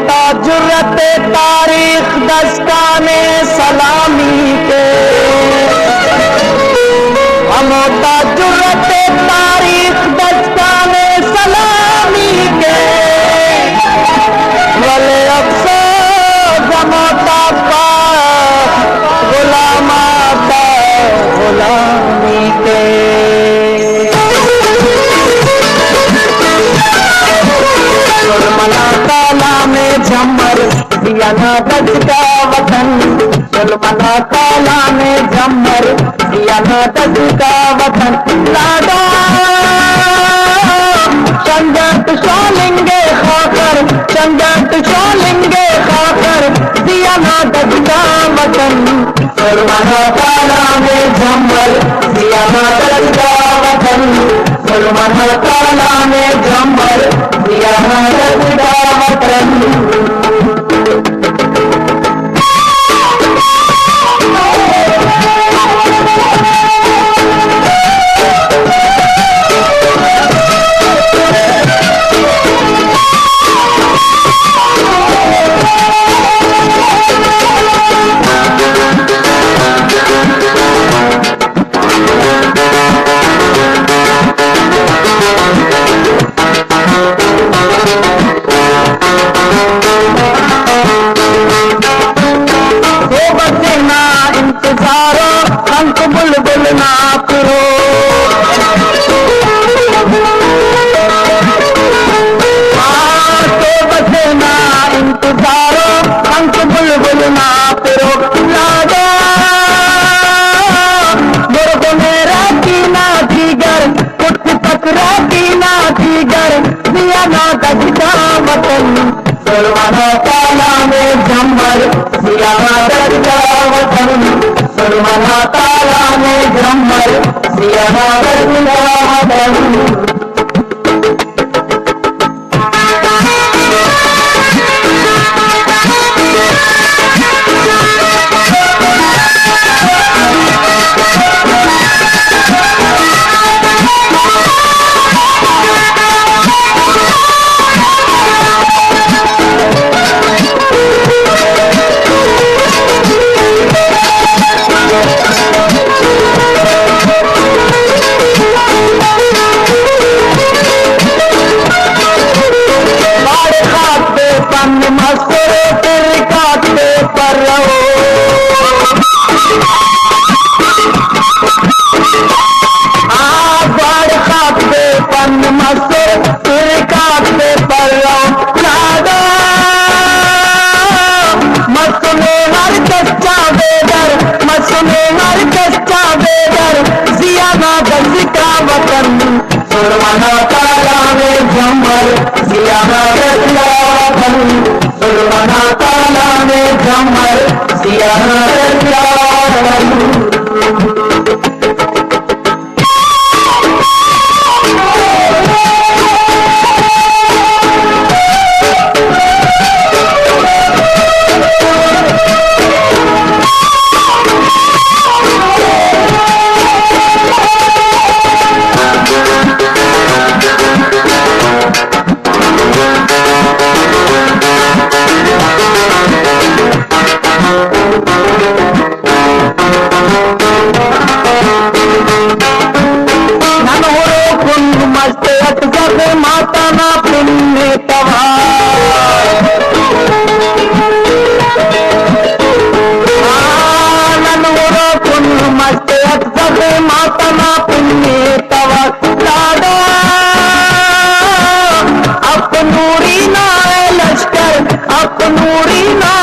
تا جرأت تاریخ دستان سلامی کے، ہموتا جرأت تاریخ دستان سلامی کے، ولے افسوس ہموتا پاک غلام آتا غلامی کے۔ سر منا تالان جمر، زیانا دزگا وطن۔ سر منا تالان جمر، زیانا دزگا وطن۔ لاڈا چنگت شالنگے خاخر، چنگت شالنگے خاخر، زیانا دزگا وطن۔ سر منا تالان جمر، زیانا دزگا وطن۔ سر منا تالان جمر، زیانا دزگا وطن۔ تو بس نا انتظارو، ہنک بلبل نا پرو۔ آ، تو بس نا انتظارو، ہنک بلبل نا پرو۔ لاڈا گرگ میرا کینا جگر، کچھ پکرا کینا جگر، زیانا دزگا وطن۔ سر منا تالان جمر، زیانا دزگا وطن۔ سر منا تالان جمر، زیانا دزگا وطن۔ باڑ خاک دے پن مستر ترکات دے پر رہو۔ آ، باڑ خاک دے پن مستر ترکات دے پر رہو۔ لاڈا مسنے ہر کس چا بے در، مسنے ہر کس چا بے در، زیانا دزگا وطن۔ سر منا تالان جمر، زیانا دزگا وطن۔ سر منا تالان جمر، زیانا دزگا وطن۔ نن ہروکن مست ات زخماتانا پن توار۔ آ، نن ہروکن مست ات زخماتانا پن توار۔ لاڈا اپ نوری نا لشکر، اپ نوری نا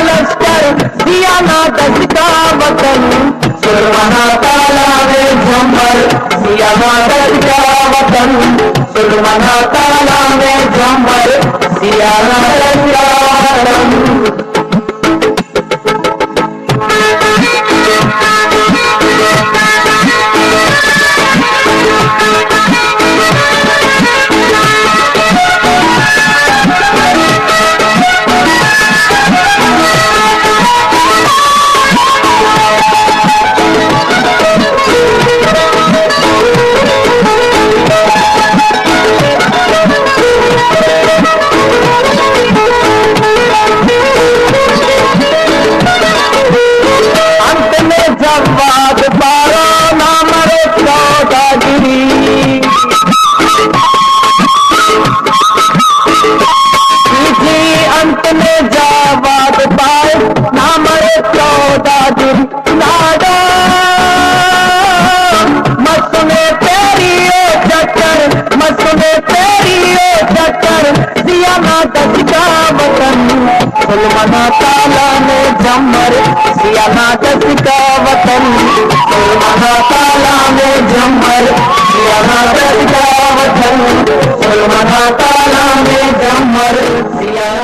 لشکر، زیانا دزگا وطن۔ سر منا تالان جمر، زیانا دزگا وطن۔ سر منا تالان جمر، زیانا دزگا وطن۔ دل نادا، مسنے تیری او چکر، مسنے تیری او چکر، سیانا دشکا وطن، سلمنا تالا میں جمر، سیانا دشکا وطن، سلمنا تالا میں جمر، سیانا دشکا وطن، سلمنا تالا میں جمر، سیانا